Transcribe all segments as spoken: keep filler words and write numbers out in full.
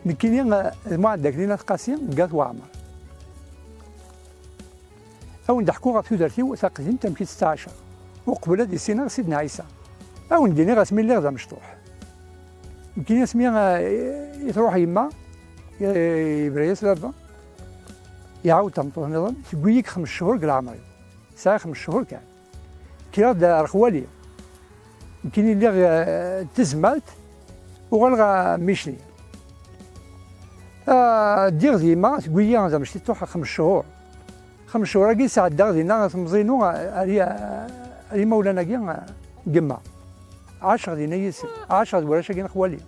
Nekkini, eh, d Muɛend Akli n At Qasi, deg At Weɛmer. Ad wen-d-ḥkuɣ ɣef tudert-iw taqdimt, amek i tt-ttɛacaɣ uqbel ad issineɣ Sidna Ɛisa. Ad wen-d-iniɣ asmi lliɣ d amecṭuḥ. Nekkini asmi, eh, i tṛuḥ yemma, eh, yebra-yas baba, iɛawed tameṭṭut nniḍen, tewwi-yi-d xems cchur deg leɛmer-iw. Sɛiɣ xems cchur kan. Kkreɣ-d ar xwali. Nekkini lliɣ, eh, d tazmalt, uɣaleɣ ɣer Micli. Ah, ddiɣ d yemma, tewwi-yi d amecṭuḥ xems cchur. Xems cchur-agi sɛeddaɣ dinna temẓi-inu ar, ar imawlan-agi n yemma. Ɛaceɣ dinna yis-sen, ɛaceɣ d warrac-agi n xwali.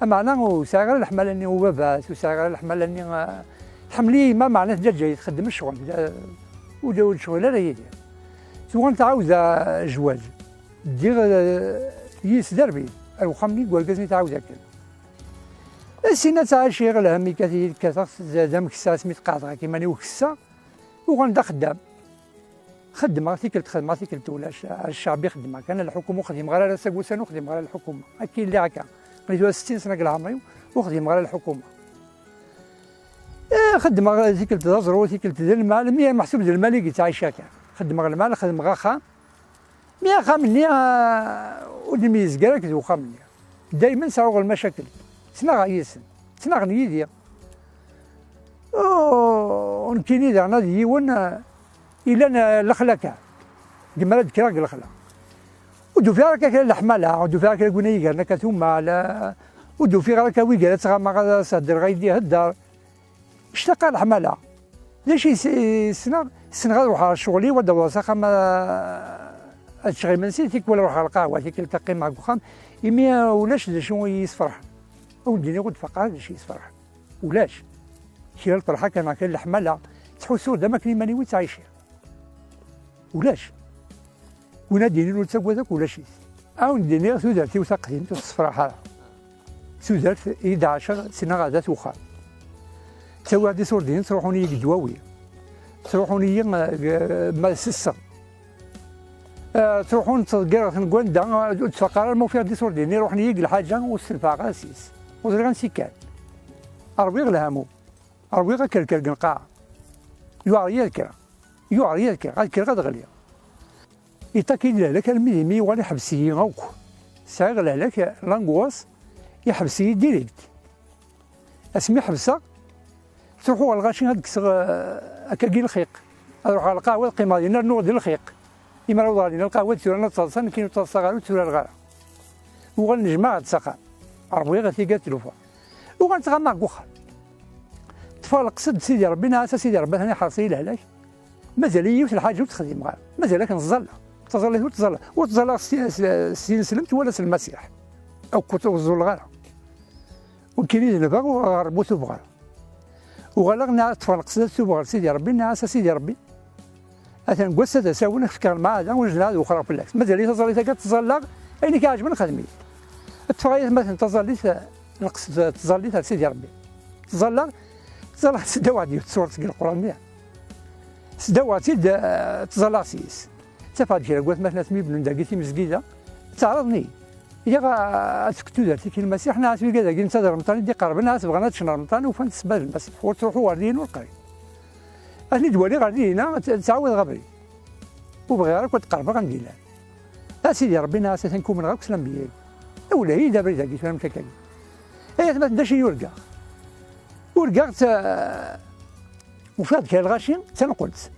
Ameɛna ur sɛiɣ ara leḥmala-nni n ubabat, ur sɛiɣ ara leḥmala-nni, ah, tḥemmel-iyi yemma, meɛna tǧaǧǧay txeddem ccɣel, ah, ur d-, ur d-tecɣel ara yid-i. Tuɣal tɛawed, ah, zzwaǧ. Ddiɣ, ah, yis-s d arbin, ar uxxam-nni n wergaz-nni tɛawed akken. Sin ad tɛac iɣ lhem ikkat-iyi kkateɣ d ameksa asmi tqeɛdeɣ akk iman-iw kesseɣ, uɣal d axeddam. Xeddmeɣ tikkelt, xedmeɣ tikkelt ulac, ar cceɛbi xeddmeɣ kan, lḥukuma ur xdimeɣ ara, ass-agi ussan ur xdimeɣ ara lḥukuma. Akka i lliɣ akka. Aql-i tura settin sna deg leɛmer-iw, ur xdimeɣ ara lḥukuma. Eh, xeddmeɣ tikkelt d aẓru, tikkelt d lmal, mi meḥsub d lmal i yettɛic akka. Xeddmeɣ lmal, xedmeɣ axxam. Mi axxam-nni, ah, ur d-meyyezg ara akked uxxam-nni. Daymen sɛuɣ lmacakel. Ttnaɣeɣ yid-sen. Ttnaɣen yid-i. Oh, nekkini daɣen ad yiwen, ah, ilan, ah, lexla kan. Dima ara d-kkreɣ deg lexla. Ur d-ufiɣ ara akka kra n leḥmala, ur d-ufiɣ ara kra n win ay igren akka tumal, ah, ur d-ufiɣ ara akka wi gara ttɣamaɣ ad s-heddreɣ ay d-ihedder. Ctaqeɣ leḥmala. D acu i s-, i ssneɣ? Ssneɣ ad ruḥeɣ ɣer ccɣel-iw, ad d-awḍeɣ s axxam, a-, ad ččeɣ imensi, tikwal ruḥeɣ ɣer lqahwa, tikkelt ad qqimeɣ deg uxxam, imi ulac d acu i yi-yesferḥen. Ad wen-d-iniɣ ur d-faqeɣ ara d acu i yi-yesferḥen. Ulac. Kra n lferḥ akka neɣ kra n leḥmala, ttḥussuɣ-d am akken iman-iw i ttɛiciɣ. Ulac. Win ad d-yinin ur ttagad akk ulac-it. Ad wen-d-iniɣ tudert-iw taqdimt ur tessefraḥ ara. Tudert i d-ɛaceɣ ssneɣ ar dat uxxam. Ttawiɣ-d iṣurdiyen ttruḥun-iyi deg ddwawi. Ttruḥun-iyi, eh, ma s sseɣ. Eh, ttruḥun ttḍeggireɣ-ten deg wanda, eh, ur d-ttfaq ara ma ufiɣ-d iṣurdiyen iruḥen-iyi deg lḥaǧa ur stenfɛeɣ ara s-yes. Ur ẓriɣ ansi kkan. Ṛwiɣ lhamu. Ṛwiɣ akerker deg lqaɛa. Yuɛer-iyi ad kkreɣ. Yuɛer-iyi ad kkreɣ, ad kkreɣ ad ɣliɣ. Iṭak-iyi-d lehlak armi d imi yuɣal iḥbes-iyi akk. Sɛiɣ lehlak, l'angoisse, iḥbes-iyi direct. Asmi ḥebseɣ, ttruḥuɣ ɣer lɣaci ad kkseɣ, eh, akkagi lxiq. Ad ruḥeɣ ɣer lqahwa ad qqimeɣ dinna rnuɣ-d lxiq. Imi ara awḍeɣ dinna lqahwa d tura ad ttaḍsa, nekkini ur ttaḍsaɣ ara, ur tturareɣ ara. Uɣal nejmaɛ-d s axxam. Ṛwiɣ tiga d tlufa. Uɣal ttɣamaɣ deg uxxam. Ṭṭfeɣ leqsed d Sidi Ṛebbi, nniɣ-as a Sidi Ṛebbi, atan iḥreṣ-iyi lehlak. Mazal-iyi yiwet lḥaǧa ur tt-xdimeɣ ara. Mazal akken ẓẓalleɣ. Taẓallit ur ttẓallaɣ. Ur ttẓallaɣ s, s, s tineslemt wala s Lmasiḥ. Akk ur ẓẓulleɣ ara. Nekkini d nbeɣ ɣer bu tubeɣ ara. Uɣaleɣ nniɣ ṭṭfeɣ leqsed ad tubeɣ ɣer Sidi Ṛebbi, nniɣ-as a Sidi Ṛebbi. Atan deg wass-a d asawen, ad k-fkeɣ lmeɛada, ur zmireɣ ad wexreɣ fell-ak. Mazal-iyi taẓallit akka ttẓallaɣ, ayen i k-iɛeǧben xdem-it. Ṭṭfeɣ ayetmaten taẓallit, leqsed tẓallit ar Sidi Ṛebbi. Ttẓallaɣ, ttẓallaɣ seddaw-aɣ-d yiwet tṣurt seg Leqran-nni. Seddaw-aɣ-tt-id, eh, ttẓallaɣ s-yes. Ttafeɣ-d kra n watmaten asmi bnun dagi timezgida, ttaɛraḍen-iyi. Ihi, ad tefk tudert-ik i Lmasiḥ, neɣ at wigad-agi netta d Remḍan i d-iqerben, neɣ at bɣan ad ččen Remḍan, ufan-d ssebba d Lmasiḥ. Ur ttruḥu ɣer dihin ur qrib. Ad ten-id-waliɣ ɣer dihin, ad, ad ttɛawadeɣ abrid. Ur bɣiɣ ara akk ad qerbeɣ anda i llan. A Sidi Ṛebbi, nniɣ-as atan kumneɣ akk s lanbeyya-iw. Awlay-iyi-d abrid-agi tura amek akka-agi. Ay atmaten, d acu i urgaɣ? Urgaɣ-tt, eh, ufiɣ-d kra lɣaci d tanqult.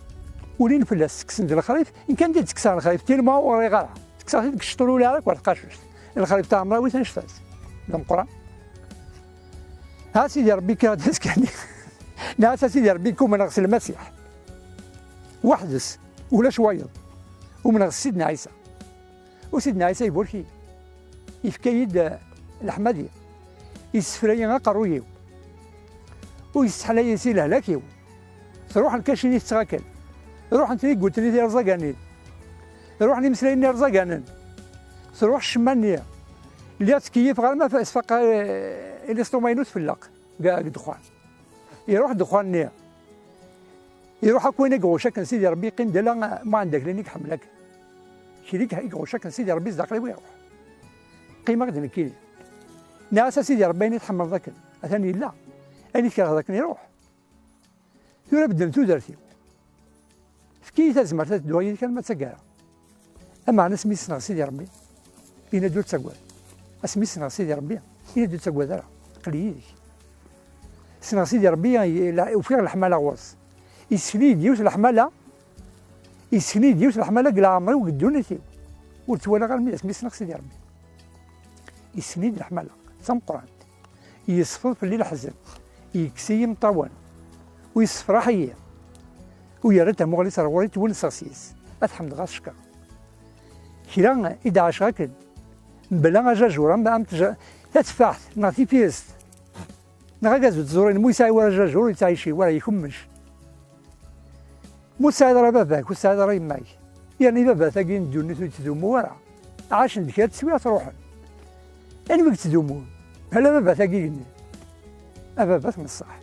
Ulin fell-as, tekksen-d lexrif, nekk anda i d-ttekkseɣ lexrif, tilma ur ɣriɣ ara. Ttekkseɣ-t-id deg cceṭur ula ara akk ar tqacuct. Lexrif tamrawit anect-as. D ameqqran. Ha Sidi Ṛebbi, kkiɣ-d azekka-nni. Nniɣ-as a Sidi Ṛebbi, kumneɣ s Lmasiḥ. Weḥd-s, ulac wayeḍ. Umneɣ s Sidna Ɛisa. U Sidna Ɛisa iburek-iyi. Yefka-yi-d, eh, leḥmadi. Yessefra-yi aqerruy-iw. U yesseḥla-yi si lehlak-iw. Truḥ lkacin i tettɣakel. Ruḥen triguten i tirẓaganin. Ruḥen imeslayen irẓaganen. Truḥ ccemma-nni. Lliɣ ttkeyyifeɣ arma f-, sfaqeɣ, eh, iliṣṭuma-inu tfelleq deg, deg ddexxan. Iruḥ ddexxan-nni. Iruḥ akk wayen i iɣucc akken Sidi Ṛebbi, yeqqim d ala Muɛend Akli i iḥemmel akken. Kra i iɣucc akken Sidi Ṛebbi zdaxel-iw iruḥ. Qqimeɣ-d nekkini. Nniɣ-as a Sidi Ṛebbi, ayen i tḥemmleḍ akken. Atan yella. Ayen i tkerheḍ akken iruḥ. Tura beddel tudert-iw. Efk-iyi tazmert ad dduɣ yid-k arma d taggara. Ameɛna asmi ssneɣ Sidi Ṛebbi, yenna-d ur ttaggad. Asmi ssneɣ Sidi Ṛebbi, yenna-d ur ttaggad ara, aql-i yid-k. Ssneɣ Sidi Ṛebbi, la- ufiɣ leḥmala ɣur-s. Yessken-iyi-d yiwet leḥmala, yessken-iyi-d yiwet leḥmala deg leɛmer-iw, deg ddunit-iw. Ur tt-walaɣ armi d asmi ssneɣ Sidi Ṛebbi. Yessken-iyi-d leḥmala d tameqqrant. Yesfeḍ fell-i leḥzen, yekkes-iyi imeṭṭawen, u yessefraḥ-iyi, u yerra-d tamuɣli-s ar ɣur-i, ttwenseɣ s-yes. Ad ḥemdeɣ, ad cekkreɣ. Kra i d-ɛaceɣ akken, mebla ajajur, am, am tja- tateffaḥt neɣ tifirest, neɣ agazu n tẓurin, mu yesɛi wara ajajur, ur yettɛici wara, ikemmec. Ma ur tesɛiḍ ara baba-k, ur tesɛiḍ ara yemma-k, yerna baba-tagi n ddunit ur yettdumu ara. Ɛacen-d kra n teswiɛt, ruḥen. Anwa i yettdumun? Ala baba-tagi igenni. A baba-t n ṣṣeḥ.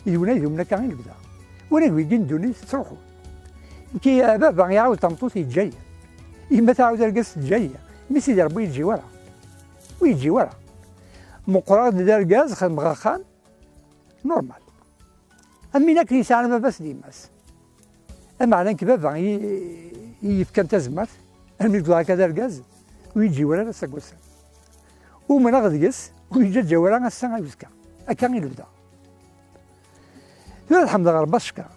Yiwen ay dumen akka i lebda. Win i wigi n ddunit ttruḥun. Nekki, a baba iɛawed tameṭṭut, yeǧǧa-yi. Yemma tɛawed argaz, teǧǧa-yi. Mi Sidi Ṛebbi yeǧǧi wara. Ur yeǧǧi wara. Meqqreɣ-d d argaz, xedmeɣ axxam. Normal. Am win akken yesɛan baba-s d yemma-s. Ameɛna nekk baba i, i yefkan tazmert, armi deg akka d argaz, ur yeǧǧi wara ara seg wass-a. Umneɣ deg-s, ur yeǧǧaǧǧa wara ass-a ay uzekka. Akka i lebda. Tura ad ḥemdeɣ Ṛebbi, ad cekkreɣ.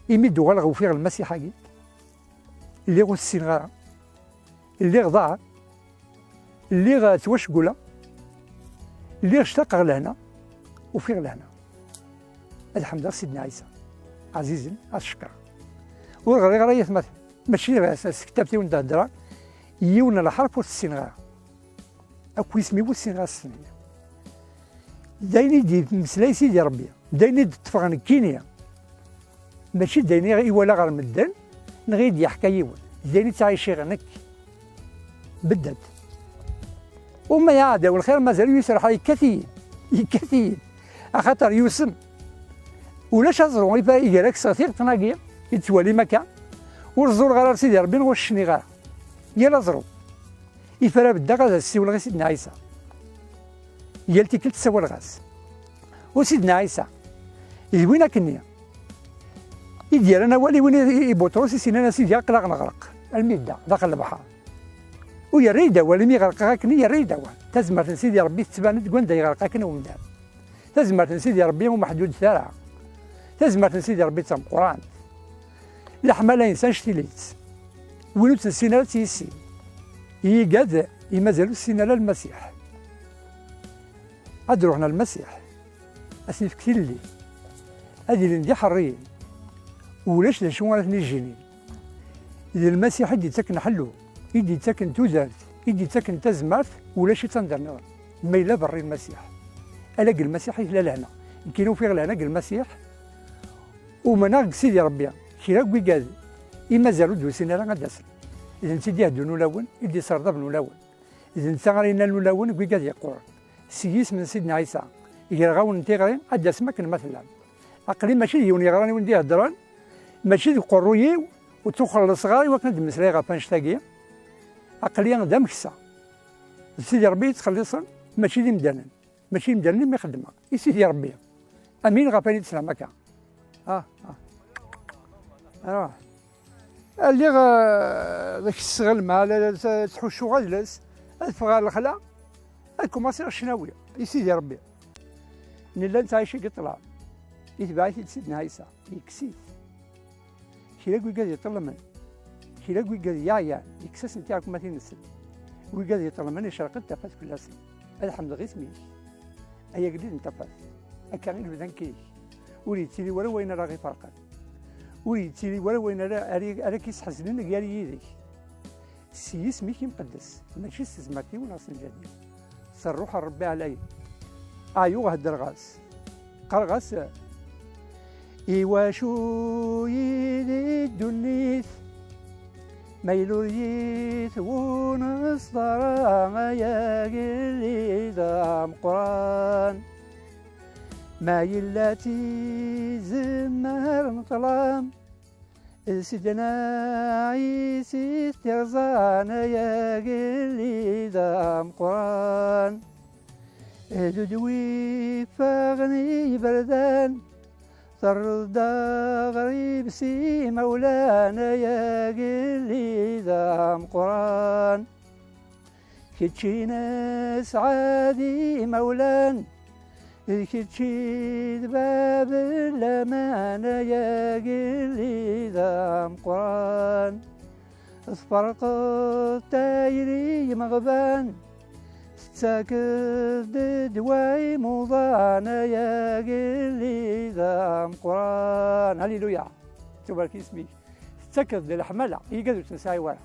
Imi d-uɣaleɣ ufiɣ Lmasiḥ-agi, lliɣ ur t-ssineɣ ara. Lliɣ ḍaɛeɣ, lliɣ ttwacewwleɣ, lliɣ ctaqeɣ lehna, ufiɣ lehna. Ad ḥemdeɣ Sidna Ɛisa, ɛzizen, ad cekkreɣ. Ur ɣriɣ ara yatmaten, mačči s tektabt i wen-d-heddreɣ, yiwen n lḥerf ur t-ssineɣ ara. Akk isem-iw ur ssineɣ ara s-ttini. D ayen i d-yemmeslay Sidi Ṛebbi, d ayen i d-ṭṭfeɣ nekkini. Mačči d ayen i walaɣ ɣer medden, neɣ i d-yeḥka yiwen. D ayen i ttɛiciɣ nekk. Beddat. Uma yeɛdaw lxir, mazal yusreḥ, yekkat-iyi. Yekkat-iyi. Axaṭer yusem. Ulac aẓru i fa- i gar-ak seɣ tiɣeṭṭen-agi i tettwalim akka. Ur ẓureɣ ara ar Sidi Ṛebbi, neɣ ur cniɣ ara. Yal aẓru. Ifra beddeɣ ad as-ssiwleɣ i Sidna Ɛisa. Yal tikkelt ssawaleɣ-as. U Sidna Ɛisa, d win akkenni i d-yerran awal i win i, i Buṭrus i s-yennan: "A Sidi, aql-aɣ neɣreq." Almi yedda daxel lebḥer. U yerra-yi-d awal, imi ɣerqeɣ akkenni, yerra-yi-d awal. Tazmert n Sidi Ṛebbi tettban-d deg wanda yeɣreq akken umdan. Tazmert n Sidi Ṛebbi ur meḥdudet ara. Tazmert n Sidi Ṛebbi d tameqqrant. Leḥmala-ines annect-ilat. Win ur tt-nessin ara ad tt-yissin. Yigad i mazal ur tessin ara Lmasiḥ. Ad d-ruḥen ar Lmasiḥ. Ad sen-ifk tilelli. Ad ilin d iḥerriyen. Ulac d acu ara ten-ijjinin. D Lmasiḥ i d-yettaken ḥellu, i d-yettaken tudert, i d-yettaken tazmert, ulac-itt anda nniḍen. Ma yella berri Lmasiḥ. Ala deg Lmasiḥ i tella lehna. Nekkini ufiɣ lehna deg Lmasiḥ. Umneɣ deg Sidi Ṛebbi, kra n wigad i mazal ur d-usin ara ad d-asen. D netta i d-iheddun ulawen, i d-yesserḍaben ulawen. D netta ara yennan ulawen deg wigad yeqquren. S yisem n Sidna Ɛisa, greɣ-awen tiɣri, ad d-tasem akken ma tellam. Aql-i mačči d yiwen yeɣran i wen-d-iheddren, mačči deg uqerruy-iw, ur ttuxelleṣeɣ ara i wakken ad d-mmeslayeɣ ɣef annect-agi. Aql-i d ameksa. D Sidi Ṛebbi i yettxelliṣen, mačči d imdanen. Mačči d imdanen i mi xeddmeɣ, i Sidi Ṛebbi. Amin ɣef ayen i d-teslam akka. Ah, ah. Ruḥ. Lliɣ, eh, deg tesɣelma, la, la, la, ttḥuccuɣ adles, ad ffɣeɣ ɣer lexla, ad kumaṣiɣ ccnawi i Sidi Ṛebbi. Nella nettɛici deg ṭṭlam, itbeɛ-it-id Sidna Ɛisa, yekkes-it. Kra n wigad iṭellmen, kra n wigad yeɛyan, yekkes-asen tiɛekmatin-nsen. Wigad iṭellmen, icerq-d tafat fell-asen. Ad ḥemdeɣ isem-ik, ay agellid n tafat. Akka i nebda nekk-ik. Ur yettili wara wayen ara ɣ-iferqen. Ur yettili wara wayen ara, ara, ara k-isḥeznen gar yid-k. S yisem-ik imqeddes, mačči s tezmert-iw neɣ s lǧehd-iw. S Ṛṛuḥ n Ṛebbi ɛlayen. Ɛyuɣ heddreɣ-as. Qqareɣ-as: "Iwacu yid-i ddunit, ma yella ur yi-twunseḍ ara, ay agellid ameqqran? Ma yella d tizemmar n ṭṭlam, d Sidna Ɛisa i t-iṛẓan, ay agellid ameqqran. Dudwi ffɣen iberdan, terreḍ-d aɣrib s imawlan, ay agellid ameqqran. Kečč i nesɛa d imawlan, d kečč i d bab n laman, ay agellid ameqqran. Tferqeḍ tayri imeɣban, tettakeḍ-d ddwa imuḍan, ay agellid ameqqran. Alléluia. Tubarek isem-ik. Tettakeḍ-d leḥmala i igad ur tt-nesɛi wara.